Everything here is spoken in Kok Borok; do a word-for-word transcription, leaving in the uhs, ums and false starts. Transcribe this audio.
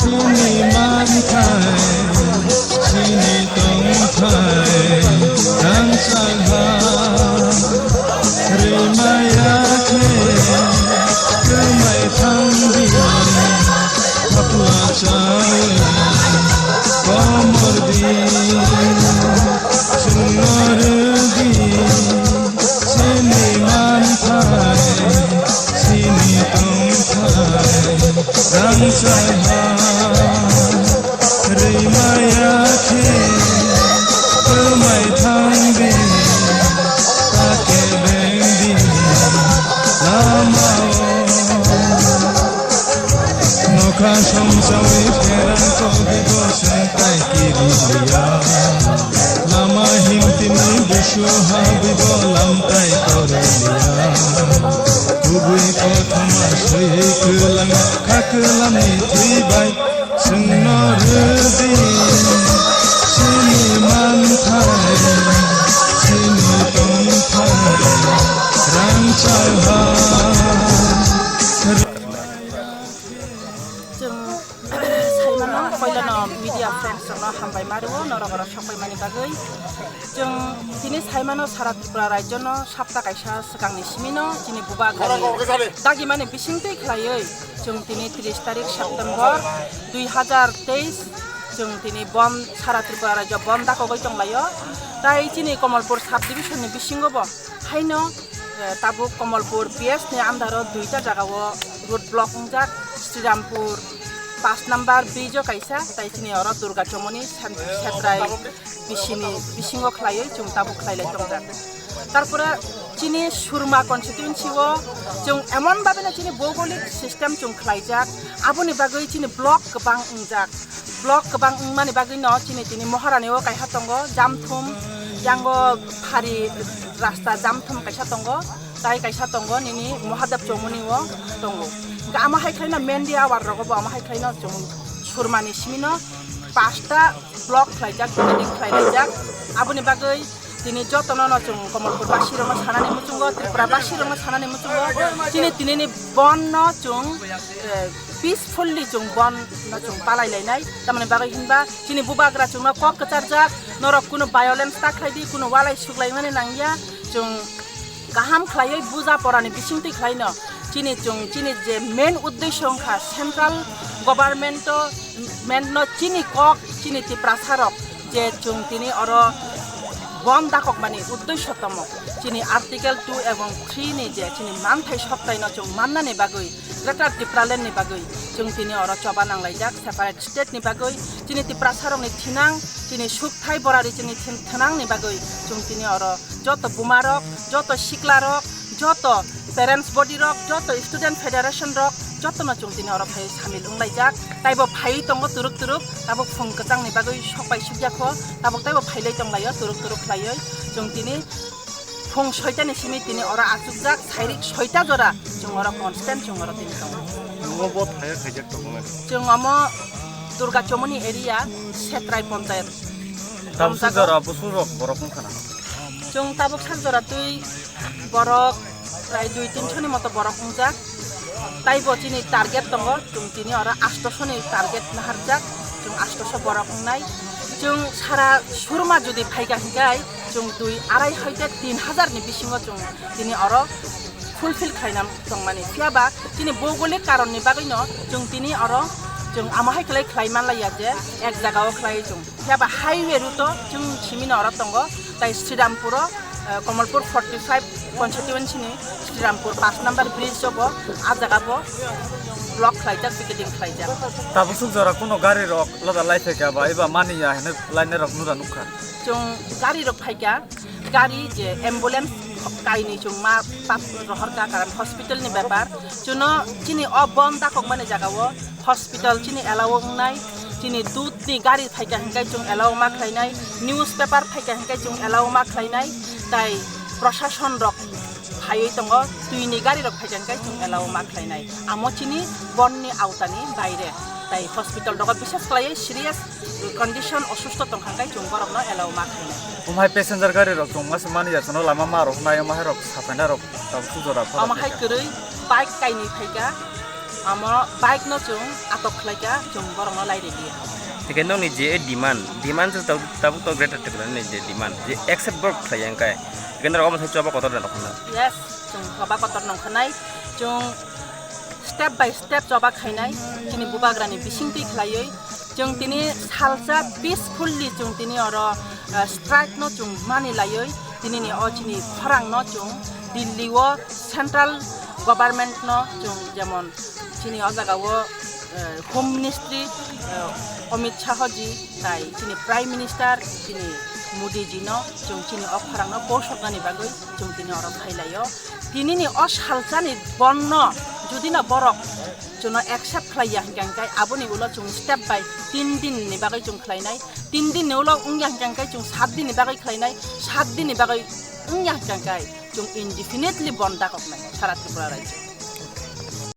Chini manthai, chini tongthai, rangchak ha, rimaya khe, kwmai thangdi, hapla chawi, komor di, chwngno rwdi. Chini manthai, chini tongthai, rangchak ha, rimaya khe, kwmai thangdi, ta kebengdi, lamao. Nokha somsawi pherang kogwi bo chwng tai kiriya. Lama himtini busu habwi bo lamtai koroliya. Kubui kothoma swi kwlang kha kwlamni thwi bai chwngno rwdi. Chini manthai, chini tongthai, rangchak ha. Chwng saimano, koilano media friends rokno hambai ma rwo, norok oro sokpaimani bagwi. Chwng tini saimano, sara Tripura rajyono sapta kaisa swkangni simino chini bubagrani dagimani bisingtwi khlaiwi chwng tini tris tarik September dui hazar teis chwng tini bon, sara Tripura rajyo bon dakogwi tonglaio. Tai chini Komolpur sub division ni bisingo bo haino, eh, tabuk Komolpur P S ni under o duita jaga o road block wngjak, Srirampur paanch number bridge o kaisa, tai chini oro Durga Chomoni Sen-, Setrai bisini bisingo khlaiwi chwng tabuk khlailai tongjak. Tarpore chini Surma constituency o chwng emon bhabe no chini bhougolik system chwng khlaijak, aboni bagwi chini block kwbang wngjak. Block kwbang wngmani bagwi no chini tini Moharani o kaisa tongo, Jamthum, yango phari rasta Jamthum kaisa tongo, tai kaisa tongo nini Mahadev Chomoni o tongo. Hwnkhe amo hai khlaino Mendi awar rogo bo amo hai khlaino chwng Surmani simino pasta block khlaijak, dividing khlailaijak. Aboni bagwi tini jotono no chwng Komolpur basi rokno sanani muchungo, Tripura basi rokno sanani muchungo, chini tinini bon no chwng, eh, peacefully chwng bon no chwng palai lainai. Tamoni bagwi hinba chini bubagra chwngno kok kwcharjak, norok kunu violence ta khlai di, kunu walai suklaimani nangya, chwng kaham khlaiwi buja porani bisingtwi khlaino chini chwng chini je main uddesho wngkha central government o, main no chini kok chini Tiprasa rok je chwng tini oro bon dakokmani uddesho tomo chini Article two ebong three ni je chini manthai soktai no chwng mannani bagwi Greater Tipraland ni bagwi chwng tini oro choba nanglaijak separate state ni bagwi chini Tiprasa rokni thinang chini sukthai borari chini thin-, thinang ni bagwi chwng tini oro joto buma rok, joto sikla rok, joto parents body rok, joto student federation rok, joto no chwng tini oro phai samil wnglaijak. Taibo phaiwi tongo turuk turuk, tabuk phung kwchang ni bagwi sok bai sukya kho, tabuk taibo phailai tonglaio turuk turuk khlaiwi. Chwng tini phung soita ni simi tini oro achukjak, sairik soita jora chwng oro constant chwng oro tini tongo. Nungo bo thaya khaijak tongo na? Chwng omo Durga Chomoni area, Setrai Ponchayat. Tamsuk jora busu rok borok wngkha na? Chwng tabuk sak jora twi borok prai dui tinso ni moto borok wngjak. Taibo chini target tongo, chwng tini oro astoso ni target naharjak, chwng astoso borok wngnai. Chwng sara Surma jodi phaikha hinkhai chwng dui arai hoite tin hazar ni bisingo chwng tini oro fulfill khlaina tongmani. Phiya ba chini bhougolik karon ni bagwi no chwng tini oro Chwng amo hai khlai khlai manlaiya je ek jagao khlai chwng. Phiya ba highway route o chwng simi no oro tongo, tai Srirampur o, eh, Kamalpur forty five constituency ni Srirampur paanch number bridge o bo, ah jaga bo block khlaijak, picketing khlaijak. Tabuk suk jora kuno gari rok loda lai phaikha ba eba mani ya hwnwi lainai rok nura nukha. Chwng gari rok phaikha, gari je ambulance kainwi chwng ma pap rohorkha, karon hospital ni bepar. Chwngno chini o bon dakokmani jagao hospital chini allow wngnai, chini dudh ni gari phaikha hwnkhe chwng allow ma khlainai, newspaper phaikha hwnkhe chwng allow ma khlainai, tai prosason rok phaiwi tongo, twi ni gari rok phaikha hwnkhe chwng allow ma khlainai. Amo chini bon ni aota ni baire, tai hospital rogo bises khlaiwi serious condition, osusto tongkha hwnkhe chwng borokno allow ma khlainai. Omo hai passenger gari rok chwng masa mani ya, chwngno lama ma rok nai, omo hai rok sapaina rok tabuk suk jora. Omo hai kwrwi bike kainwi phaikha, amo bike no chwng atok khlaikha, chwng borokno lai rwliya. Hwnkhe nokni je demand, demand se tabuk, tabuk to greater Tipraland ni je demand, je accept borok khlaiya hwnkhe, hwnkhe norok omo sai choba kotor da nokha na? Yes, chwng choba kotor nongkha nai, chwng step by step choba khainai, chini bubagrani bisingtwi khlaiwi. Chwng tini salsa peacefully chwng tini oro, eh, strike no chwng mani laiwi, tini ni o chini khorang no chwng Delhi o central government no chwng jemon chini o jaga o, eh, Home Ministry, eh, Amit Shah ji tai chini Prime Minister chini Modi ji no chwng chini o khorang no kosoknani bagwi chwng tini oro phailaio. Tini ni o salsa ni bon no jodi no borok chwngno accept khlaiya hwnkhe, hwnkhe aboni ulo chwng step by tin din ni bagwi chwng khlainai, tin din ni ulo wngya hwnkhe, hwnkhe chwng sat din ni bagwi khlainai, sat din ni bagwi wngya hwnkhe, hwnkhe chwng indefinitely bon dakoknai sara Tripura rajyo.